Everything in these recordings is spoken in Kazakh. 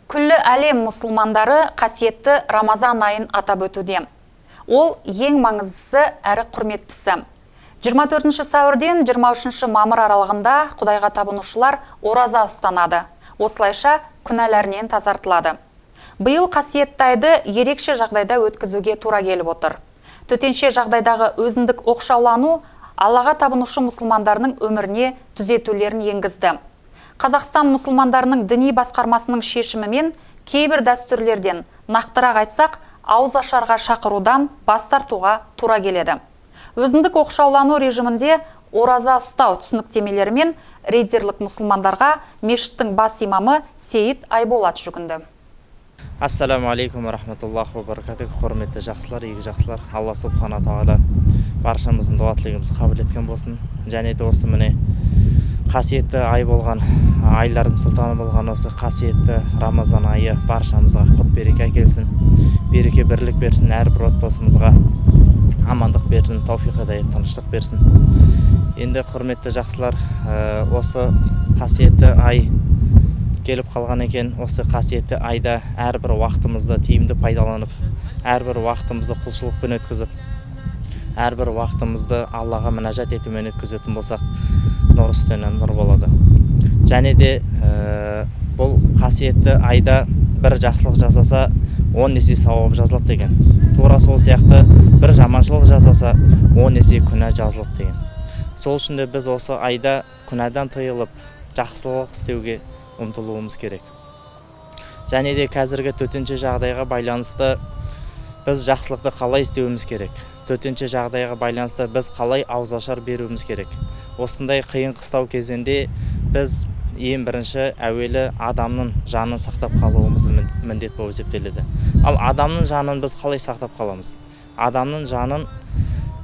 Күллі әлем мұсылмандары қасиетті Рамазан айын атап өтуде. Ол ең маңыздысы әрі құрметтісі. 24 сәуірден 23 мамыр аралығында Құдайға табынушылар ораза ұстанады. Осылайша күнәларінен тазартылады. Биыл қасиетті айды ерекше жағдайда өткізуге тура келіп отыр. Төтенше жағдайдағы өзіндік оқшаулану Аллаға табынушы мұсылмандарының өміріне түзетулерін енгізді. Қазақстан мұсылмандарының діни басқармасының шешімімен кейбір дәстүрлерден, нақтырақ айтсақ, ауыз ашарға шақырудан бас тартуға тура келеді. Өзіндік оқшаулану режимінде ораза ұстау түсініктемелерімен рейдерлік мұсылмандарға мешіттің бас имамы Сейіт Айболат жүгінді. Ассаламу алейкум ва рахматуллахи ва баракатух. Құрметті жақсылар, игі жақсылар, Алла субхана тағала баршамыздың дұға тілегімізді қабыл еткен болсын. Және де осы міне қасиетті ай болған, айлардың сұлтаны болған осы қасиетті Рамазан айы баршамызға құт береке әкелсін, береке бірлік берсін, әрбір отбасымызға амандық берсін, тауфиқ хидаят, тыныштық берсін. Енді құрметті жақсылар, осы қасиетті ай келіп қалған екен. Осы қасиетті айда әрбір уақытымызды тиімді пайдаланып, әрбір уақытымызды құлшылықпен өткізіп, әрбір уақытымызды Аллаға мінәжат етумен өткізетін болсақ, нұр үстіне нұр болады. Және де бұл қасиетті айда бір жақсылық жасаса, 10 есе сауап жазылады деген. Тура сол сияқты бір жаманшылық жасаса, 10 есе күнә жазылады деген. Сол үшін де біз осы айда күнәдан тыйылып, жақсылық істеуге ұмтылуымыз керек. Және де қазіргі төтенше жағдайға байланысты біз жақсылықты қалай істеуіміз керек? Төтенше жағдайға байланысты біз қалай ауызашар беруіміз керек? Осындай қиын қыстау кезеңде біз ең бірінші әуелі адамның жанын сақтап қалуымыз міндет болып есептеледі. Ал адамның жанын біз қалай сақтап қаламыз? Адамның жанын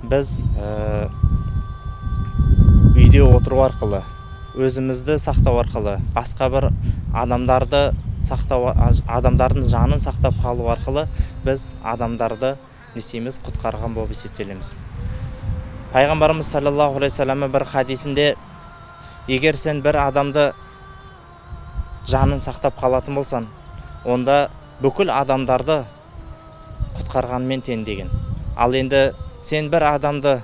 біз үйде отыру арқылы, өзімізді сақтау арқылы, басқа бір адамдарды сақтау, адамдардың жанын сақтап қалу арқылы біз адамдарды не істейміз, құтқарған болып есептелеміз. Пайғамбарымыз саллаллаху алейхи уассалам бір хадисінде, егер сен бір адамды жанын сақтап қалатын болсаң, онда бүкіл адамдарды құтқарғанмен тең деген. Ал енді сен бір адамды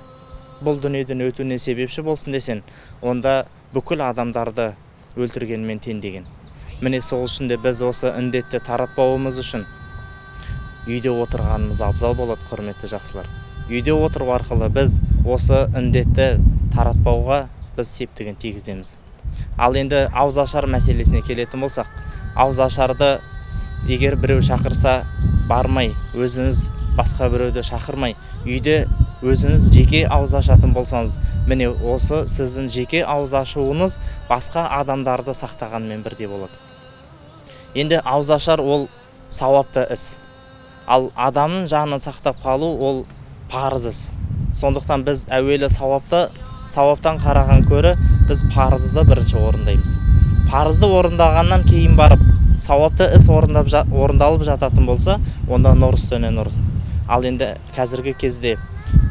бұл дүниеден өтуіне себепші болсын десең, онда бүкіл адамдарды өлтіргенмен тең деген. Міне сол үшін де біз осы індетті таратпауымыз үшін үйде отырғанымыз абзал болады, құрметті жақсылар. Үйде отыру арқылы біз осы індетті таратпауға біз септігін тигіземіз. Ал енді ауызашар мәселесіне келетін болсақ, ауызашарды егер біреу шақырса, бармай, өзіңіз басқа біреуді шақырмай, үйде өзіңіз жеке ауыз ашатын болсаңыз, міне осы сіздің жеке ауыз ашуыңыз басқа адамдарды сақтағанмен бірдей болады. Енді ауызашар ол сауапты іс. Ал адамның жанын сақтап қалу ол парыз іс. Сондықтан біз әуелі сауаптан қараған көрі біз парызды бірінші орындаймыз. Парызды орындағаннан кейін барып сауапты іс орындалып жататын болса, онда нұр үстіне нұр. Ал енді қазіргі кезде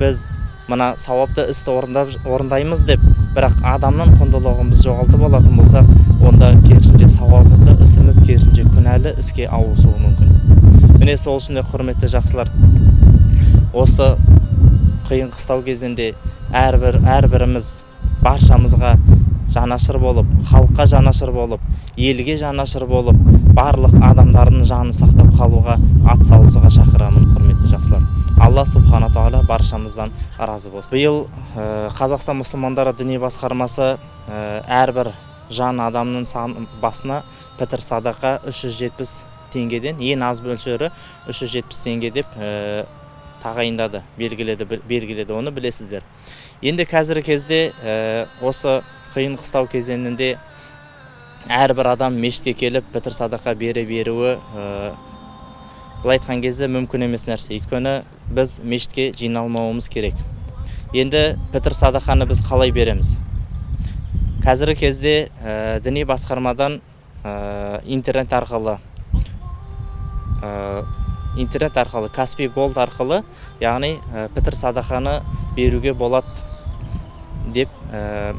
біз мына сауапты істі орындаймыз деп, бірақ адамның құндылығын біз жоғалтып алатын болсақ, онда керісінше сауапты ісіміз керісінше күнәлі іске ауысуы мүмкін. Міне сол үшін де құрметті жақсылар, осы қиын қыстау кезінде әрбіріміз баршамызға жанашыр болып, халыққа жанашыр болып, елге жанашыр болып, барлық адамдардың жанын сақтап қалуға ат салысуға шақырамын, құрметті жақсылар. Алла субхана тағала баршамыздан разы болсын. Биыл Қазақстан мұсылмандары діни басқармасы әрбір жан адамның басына пітір садақа 370 теңгеден, ең аз мөлшері 370 теңге деп тағайындады, белгіледі, оны білесіздер. Енді қазіргі кезде осы қиын қыстау кезеңінде әрбір адам мешітке келіп пітір садақа бере беруі былай айтқан кезде мүмкін емес нәрсе. Өйткені біз мешітке жиналмауымыз керек. Енді пітір садақаны біз қалай береміз? Қазіргі кезде діни басқармадан интернет арқылы, Каспи Голд арқылы, яғни пітір садақаны беруге болады деп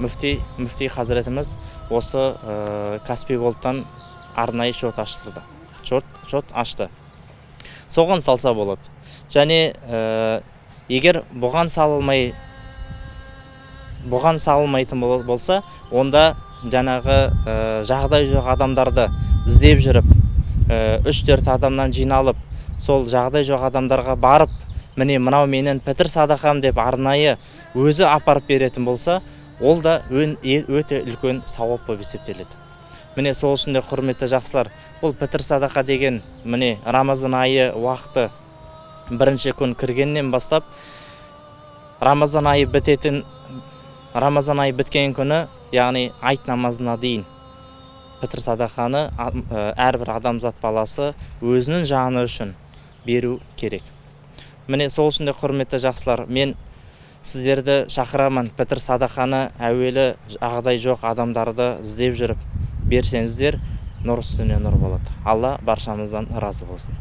мүфти хазіретіміз осы Каспи Голдтан арнайы шот аштырды. Шот ашты, соған салса болады. Және егер бұған салынмайтын болса, онда жаңағы жағдай жоқ адамдарды іздеп жүріп, 3-4 адамнан жиналып, сол жағдай жоқ адамдарға барып, міне, мынау менің пітір садақам деп арнайы өзі апарып беретін болса, ол да өте үлкен сауап болып есептеледі. Міне, сол үшін де, құрметті жақсылар, бұл пітір садақа деген, міне, Рамазан айы уақыты бірінші күн кіргеннен бастап Рамазан айы біткен күні, яғни айт намазына дейін пітір садақаны әрбір адамзат баласы өзінің жаны үшін беру керек. Міне, сол үшін де, құрметті жақсылар, мен сіздерді шақырамын: пітір садақаны әуелі жағдай жоқ адамдарды іздеп жүріп берсеңіздер, нұр үстіне нұр болады. Алла баршамыздан разы болсын.